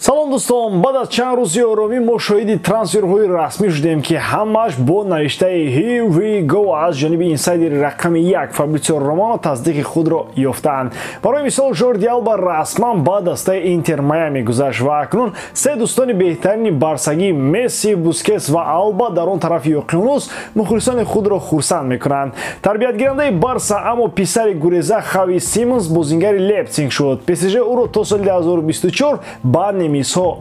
Салом, дӯстон. Баъд аз чанд рӯзи оромӣ мо шоҳиди трансферҳои расмӣ шудем, ки ҳамааш бо навиштаи "Here we go" аз ҷониби инсайдери рақами 1 Фабритсио Романо тасдиқи худро ёфтаанд. Барои мисол, Жорди Алба расман ба дастаи Интер Майами гузашт ва акнун се дӯстони беҳтарини барсагӣ, Месси, Бускес ва Алба, дар он тарафи уқёнус мухлисони худро хурсанд мекунанд. Тарбиятгирандаи Барса, аммо писари гуреза Хави Симонс бозингари Лейпсиг шуд. ПСЖ ӯро то соли 2024 ба немисҳо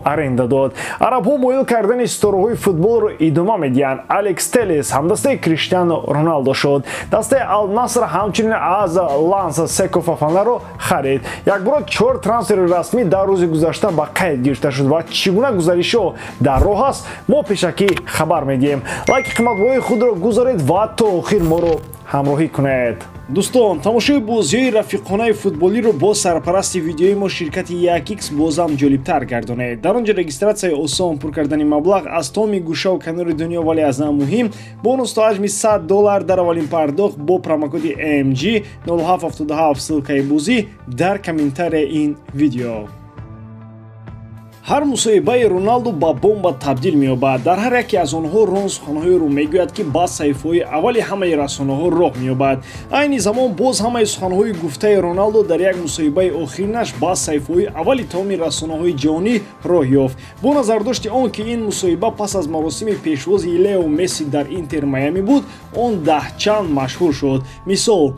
аренда дод. Арабҳо моил кардани ситораҳои футболро идома медиҳанд. Алекс Телес ҳамдастаи Криштиану Роналдо шуд. Дастаи Алнаср ҳамчунин аз Ланс Секо Фофанаро харид. Якбора чор трансфери расмӣ дар рӯзи гузашта ба қайд гирифта шуд ва чӣ гуна гузаришҳо дар роҳ аст, мо пешакӣ хабар медиҳем. Лайки қиматбоҳои худро гузоред ва то охир моро ҳамроҳӣ кунед. Дӯстон, тамошои бозиҳои рафиқонаи футболиро бо сарпарасти видеои мо, ширкати 1X, бозам ҷолибтар гардонед. Дар он ҷо регистратсияи осон, пур кардани маблағ аз томи гӯшаву канори дунё, вале аз ҳама муҳим, бонус то ҳаҷми 100 доллар дар аввалин пардохт бо промокоди MG 0777. Ссылкаи бозӣ дар комментарияи ин видео. Ҳар мусоҳибаи Роналду ба бомба табдил меёбад. Дар ҳар яке аз онҳо Рон суханҳоеро мегӯяд, ки ба саҳифаҳои аввали ҳамаи расонаҳо роҳ меёбад. Айни замон боз ҳамаи суханҳои гуфтаи Роналдо дар як мусоҳибаи охиринаш ба саҳифаҳои аввали тамоми расонаҳои ҷаҳонӣ роҳ ёфт. Бо назардошти он ки ин мусоҳиба пас аз маросими пешвози Лео Месси дар Интер Майами буд, он даҳчанд машҳур шуд. Мисол: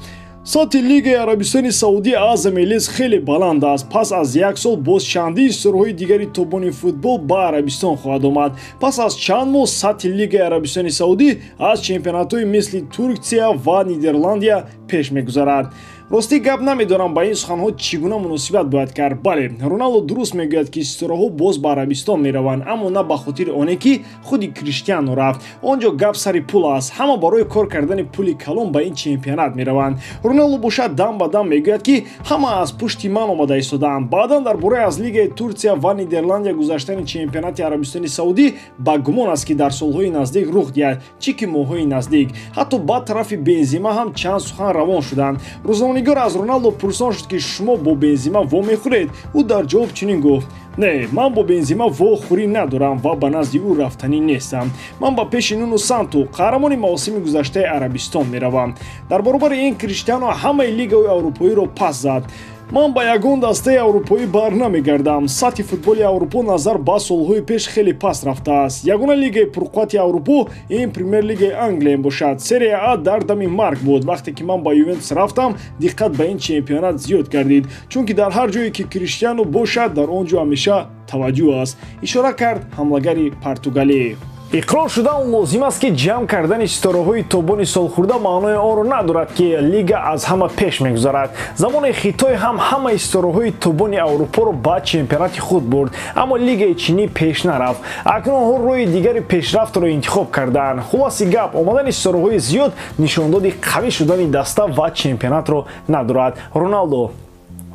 «Сатҳи Лигаи Арабистони Саудӣ аз МЛС хеле баланд аст. Пас аз як сол боз чандин ситораҳои дигари тобони футбол ба Арабистон хоҳад омад. Пас аз чанд моҳ сатҳи Лигаи Арабистони Саудӣ аз чемпионатҳои мисли Турксия ва Нидерландия пеш мегузарад». Ростӣ гап, намедонам, ба ин суханҳо чӣ гуна муносибат бояд кард. Бале, Роналдо дуруст мегӯяд, ки ситораҳо боз ба Арабистон мераванд, аммо на ба хотири оне ки худи Криштиано рафт. Он ҷо гап сари пул аст. Ҳама барои кор кардани пули калон ба ин чемпионат мераванд. Роналдо бошад, дам ба дам мегӯяд, ки ҳама аз пушти ман омада истодаанд. Баъдан дар бораи аз Лигаи Турсия ва Нидерландия гузаштани чемпионати Арабистони Саудӣ ба гумон аст, ки дар солҳои наздик рух диҳад, чӣ ки моҳҳои наздик. Ҳатто ба тарафи Бензима ҳам чанд сухан равон шуданд. Рӯзноманигор аз Роналдо пурсон шуд, ки шумо бо Бензима вомехӯред? Ӯ дар ҷавоб чунин гуфт: «Не, ман бо Бензима вохӯрӣ надорам ва ба назди ӯ рафтанӣ нестам. Ман ба пеши Нуну Санту, қаҳрамони мавсими гузаштаи Арабистон, меравам». Дар баробари ин Криштиано ҳамаи лигаҳои аврупоиро пас зад. «Ман ба ягон дастаи аврупоӣ бар намегардам. Сатҳи футболи Аврупо назар ба солҳои пеш хеле паст рафтааст. Ягона лигаи пурқуввати Аврупо ин Премер-лигаи Англия бошад. Серия А дар дами марг буд. Вақте ки ман ба Ювентус рафтам, диққат ба ин чемпионат зиёд гардид, чунки дар ҳар ҷое ки Криштиану бошад, дар он ҷо ҳамеша таваҷҷӯҳ аст», ишора кард ҳамлагари португалӣ. Иқрор шудан лозим аст, ки ҷамъ кардани ситораҳои тобони солхӯрда маънои онро надорад, ки лига аз ҳама пеш мегузарад. Замони Хитой ҳам ҳамаи ситораҳои тобони Аврупоро ба чемпионати худ бурд, аммо лигаи чинӣ пеш нарафт. Акнун онҳо роҳи дигари пешрафтро интихоб кардаанд. Хулоси гап, омадани ситораҳои зиёд нишондоди қавӣ шудани даста ва чемпионатро надорад. Роналдо,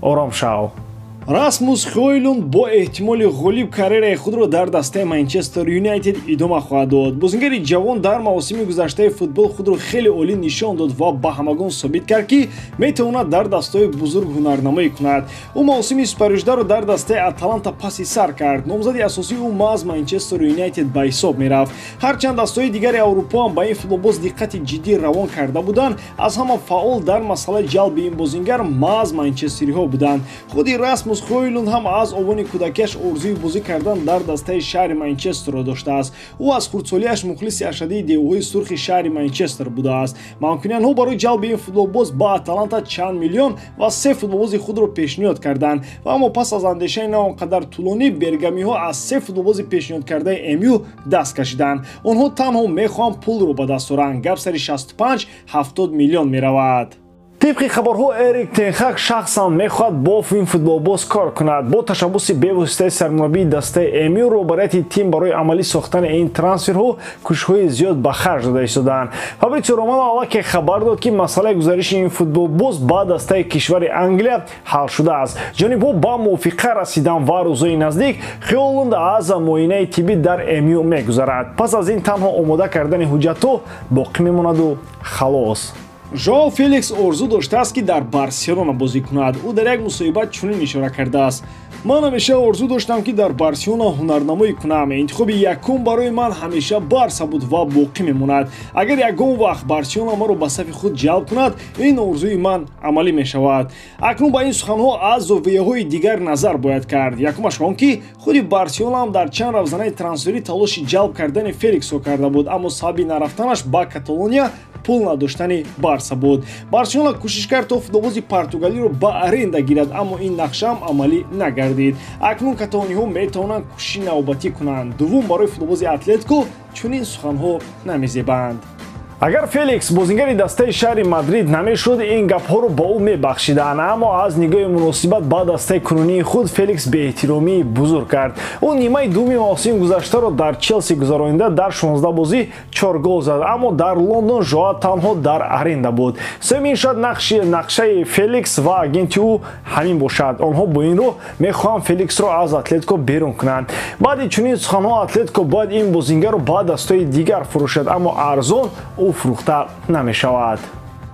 ором шав. Расмус Хойлунд бо эҳтимоли ғолиб карьераи худро дар дастаи Манчестер Юнайтед идома хоҳад дод. Бозингари ҷавон дар мавсими гузаштаи футбол худро хеле олӣ нишон дод ва ба ҳамагон собит кард, ки метавонад дар дастаҳои бузург ҳунарнамоӣ кунад. Ӯ мавсими супаришдаро дар дастаи Аталанта паси сар кард. Номзади асосии ӯ маҳз Манчестер Юнайтед ба ҳисоб мерафт. Ҳарчанд дастаҳои дигари Аврупо ҳам ба ин футболбоз диққати ҷиддӣ равон карда буданд, аз ҳама фаъол дар масъалаи ҷалби ин бозингар маҳз манчестериҳо буданд. Худи Расмус Хойлунд ҳам аз овони кӯдакиаш орзуи бозӣ кардан дар дастаи шаҳри Манчестерро доштааст. Ӯ аз хурдсолиаш мухлиси ашаддии девҳои сурхи шаҳри Манчестер будааст. Манкунианҳо барои ҷалби ин футболбоз ба Аталанта чанд миллион ва се футболбози худро пешниҳод карданд ва аммо пас аз андешаи на он қадар тӯлонӣ бергамиҳо аз се футболбози пешниҳодкардаи МЮ даст кашиданд. Онҳо танҳо мехоҳанд пулро ба даст оранд. Гап сари 65-70 миллион меравад. Тибқи хабарҳо, Эрик Тенхак шахсан мехоҳад бо ин футболбоз кор кунад. Бо ташаббуси бевоситаи сармураббии дастаи МЮ, роҳбарияти тим барои амалӣ сохтани ин трансферҳо кӯшишҳои зиёд ба харҷ дода истодаанд. Фабритсио Романо аллакай хабар дод, ки масъалаи гузариши ин футболбоз ба дастаи кишвари Англия ҳал шудааст. Ҷонибҳо ба мувофиқа расиданд ва рӯзҳои наздик Хёлунд аз муоинаи тиббӣ дар МЮ мегузарад. Пас аз ин танҳо омода кардани ҳуҷҷатҳо боқӣ мемонаду халос. Жоао Феликс орзу доштааст, ки дар Барселона бозӣ кунад. Ӯ дар як мусоҳиба чунин ишора кардааст: Ман ҳамеша орзу доштам, ки дар Барселона ҳунарнамоӣ кунам. Интихоби якум барои ман ҳамеша Барса буд ва боқӣ мемонад. Агар ягон вақт Барселона маро ба сафи худ ҷалб кунад, ин орзуи ман амалӣ мешавад. Акнун ба ин суханҳо аз зовияҳои дигар назар бояд кард. Якумаш он ки худи Барселона ҳам дар чанд равзанаи трансферӣ талоши ҷалб кардани Феликсро карда буд, аммо сабаби нарафтанаш ба Каталония пул надоштани Барса буд. Барселона кӯшиш кард, то футболбози португалиро ба аренда гирад, аммо ин нақшаам амалӣ нагардид. Акнун каталониҳо метавонанд кӯшиши навбатӣ кунанд. Дуввум, барои футболбози Атлетико чунин суханҳо намезебанд. Агар Феликс бозингари дастаи шаҳри Мадрид намешуд, ин гапҳоро ба ӯ мебахшиданд, аммо аз нигоҳи муносибат ба дастаи кунунии худ Феликс беэҳтиромии бузург кард. Ӯ нимаи дуввуми мавсими гузаштаро дар Челси гузаронида, дар 16 бозӣ 4 гол зад, аммо дар Лондон Жоа танҳо дар аренда буд. Сеюм, ин шояд нақшаи Феликс ва агенти ӯ ҳамин бошад. Онҳо бо ин роҳ мехоҳанд Феликсро аз Атлетико берун кунанд. Баъди чунин суханҳо Атлетико бояд ин бозингарро ба дастҳои дигар фурӯшад, аммо арзон ӯ фурӯхта намешавад.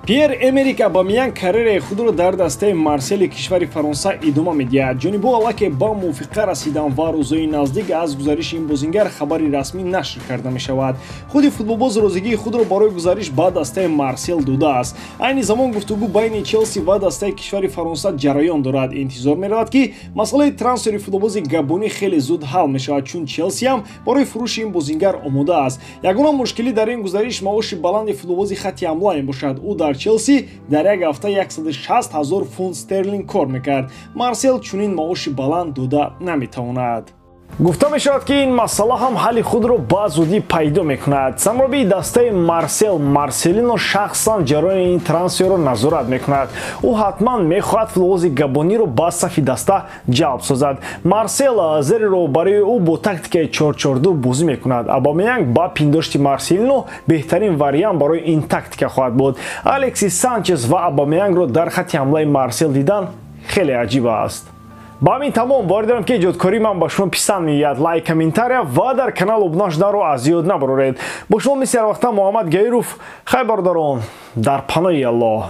Пьер Эмерик Абамиян карьераи худро дар дастаи Марсели кишвари Фаронса идома медиҳад. Ҷонибҳо аллакай ба мувофиқа расиданд ва рӯзҳои наздик аз гузариши ин бозингар хабари расмӣ нашр карда мешавад. Худи футболбоз розигии худро барои гузариш ба дастаи Марсел додааст. Айни замон гуфтугӯ байни Челси ва дастаи кишвари Фаронса ҷараён дорад. Интизор меравад, ки масъалаи трансфери футболбози габонӣ хеле зуд ҳал мешавад, чун Челси ҳам барои фурӯши ин бозингар омода аст. Ягона мушкилӣ дар ин гузариш маоши баланди футболбози хатти ҳамла мебошад. Ӯ дар Челси дар як ҳафта 160 ҳазор фунт стерлинг кор мекард. Марсел чунин маоши баланд дода наметавонад. Гуфта мешавад, ки ин масъала ҳам ҳалли худро ба зудӣ пайдо мекунад. Сармураббии дастаи Марсел Марселино шахсан ҷараёни ин трансферро назорат мекунад. Ӯ ҳатман мехоҳад футболбози габониро ба сафи даста ҷалб созад. Марсел зери роҳбарии ӯ бо тактикаи 4-4-2 бозӣ мекунад. Абамеянг ба пиндошти Марселино беҳтарин вариант барои ин тактика хоҳад буд. Алексис Санчес ва Абамеянгро дар хатти ҳамлаи Марсел дидан хеле аҷиб аст. Ба ҳамин тамом. Боварӣ дорам, ки эҷодкории ман ба шумо писанд меояд. Лайк, комментария ва дар канал обуна шуданро аз ёд набароред. Бо шумо мисли ҳарвақта Муҳаммад Гаиров. Хайр, бародарон, дар паноҳи Аллоҳ.